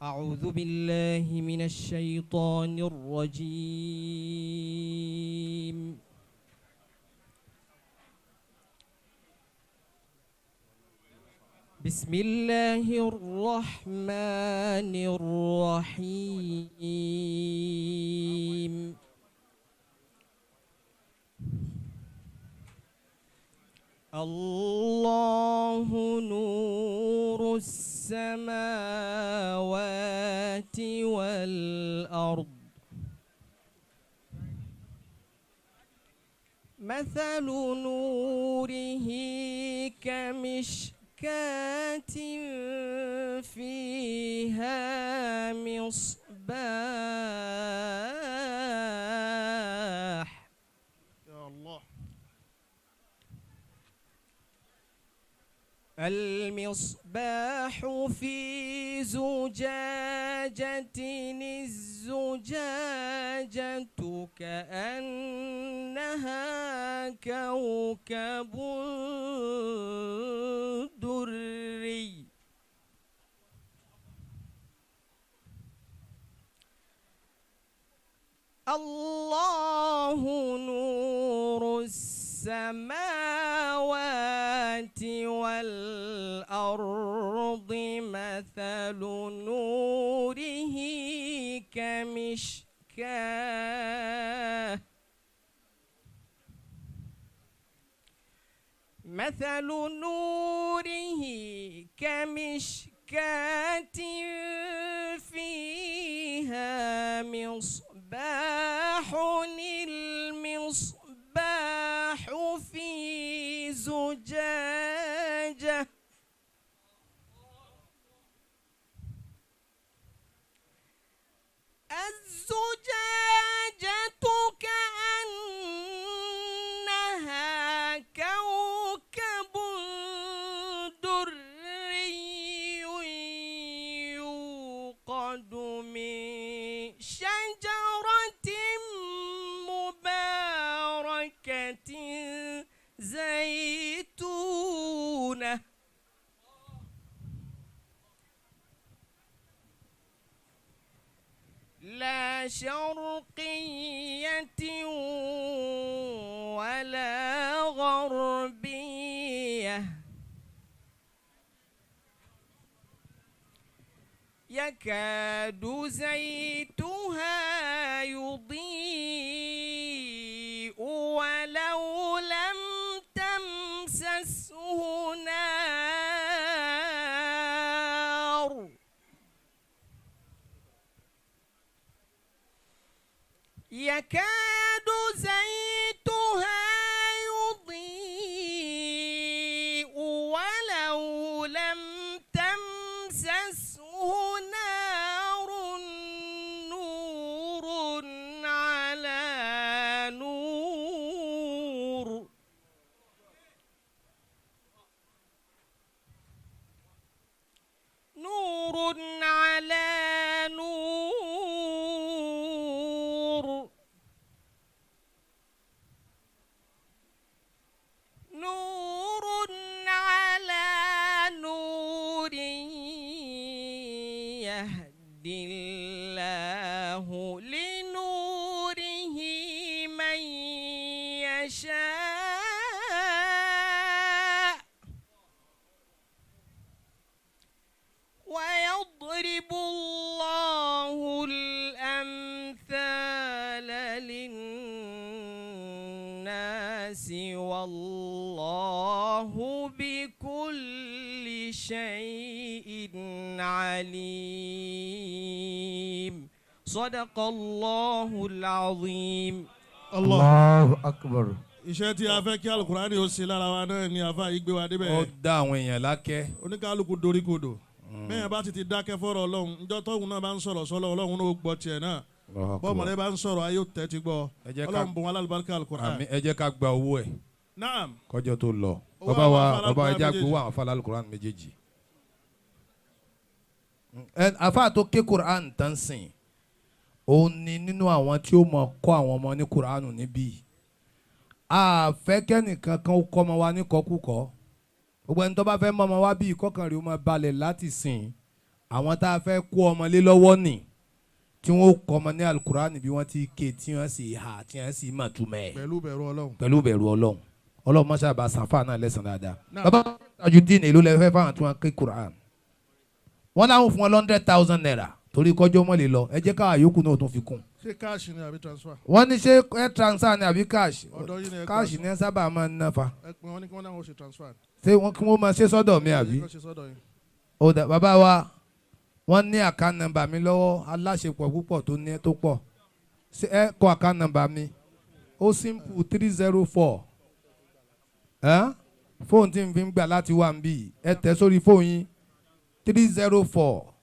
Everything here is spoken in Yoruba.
أعوذ بالله من الشيطان الرجيم. بسم الله الرحمن الرحيم. الله نور السماوات والأرض، مثل نوره كمشكاة فيها مصباح. Ya Allah. المصباح في زجاجة، الزجاجة كأنها كوكب دري، الله نور السماوات والأرض، مثل نوره كمشكاة، مثل نوره كمشكاة فيها مصباح، المصباح في زجاجة، الزجاجة كأنها كوكب دري يوقد من شجرة مباركة زيتونة، لا شرقية ولا غربية، يكاد زيتها يضيء ولو لم تمسسه نار، يكاد زيتها يضيء ولو لم تمسسه نار، نور على نور، نور على نور، نور على نور، يهدي الله لنوره من يشاء ويضرب الله الأمثال للناس والله بكل شيء عليم. صدق الله العظيم. Allah. Allahu akbar. Iṣẹ́ tí a fẹ́ kí alukurani ó ṣe lára wa náà ni àfa yìí gbé wa débẹ̀. Ó dá àwọn èèyàn lákẹ́. Oníkálukú doríkodò. Bẹ́ẹ̀ bá ti ti dákẹ́ fọ́rọ̀ Ọlọ́run, njọ́ tóun náà bá ń sọ̀rọ̀ sọ́lọ́ Ọlọ́run náà ó gbọ́ tiẹ̀ náà. Bọ́mọdé bá ń sọ̀rọ̀ ayé ó tẹ́tí gbọ́. Ẹ jẹ́ ká- Ọlọ́run bùn wọn alálùbáríkà alukurani. Àmín, ẹ jẹ́ ká gba owó ẹ̀ Naam. kọjọ́ tó lọ. Owó Bàbá àwọn wa afárá bàbá Al-Qur'an ẹja méjèèjì. gbowó àwọn afárá Al-Qur'an méjèèjì. Ẹ afa tó ké Qur'an tán sìn, òun ni nínú àwọn tí ó mọ̀ kọ́ àwọn ọmọ ní Qur'an níbí. A fẹ́ kẹ́nìkan kan ó kọ́ ọmọ wa ní kọ́kúkọ́. Gbogbo ẹni tó bá fẹ́ mọ́ ọmọ wa bí ìkọ́kàn rẹ̀ ó máa balẹ̀ láti sìn. Àwọn tá a fẹ́ kó ọmọ lé lọ́wọ́ nì tí wọ́n kọ́ ọmọ ní alukurani bí wọ́n ti ké, tí wọ́n sì hà, tí wọ́n sì mọ̀ túmọ̀ ẹ̀. Pẹ̀lú bẹ̀rù Ọlọ́run. Pẹ̀lú bẹ̀rù Ọlọ́run. Ọlọ́run mọ́ṣá bá sànfà náà lẹ́sàn dáadáa. Náà. Bàbá Tajudeen, èló lẹ fẹ́ fáwọn tí wọ́n ké Quran? Wọ́n láwọn fún wọn 100,000 naira torí kọjọ́ mọ́ lè lọ. Ẹ jẹ́ káwa yòókù náà tún fi kún. Ṣé cash ni àbí transfer? Wọ́n ní ṣé ẹ transfer ni àbí cash? Ọ̀dọ̀ yín ni ẹ Cash ní ẹ sábà máa ń ná fa. Ẹ pè wọ́n ní kí wọ́n náà wọ́n ṣe transfer. Ṣé wọ́n kí wọ́n máa ṣe sọ́dọ̀ mi àbí? Kí wọ́n ṣe sọ́dọ̀ yín. Ó dà, bàbá wa, wọ́n ní account number mi lọ́wọ́, aláṣepọ̀ púpọ̀ tó ní tó pọ̀. Ṣé ẹ kọ account number mi? Ó simple, 304. Fóònù tí n fi ń gbà láti wà ń bì, ẹ tẹ̀ sórí fóònù yín, 304.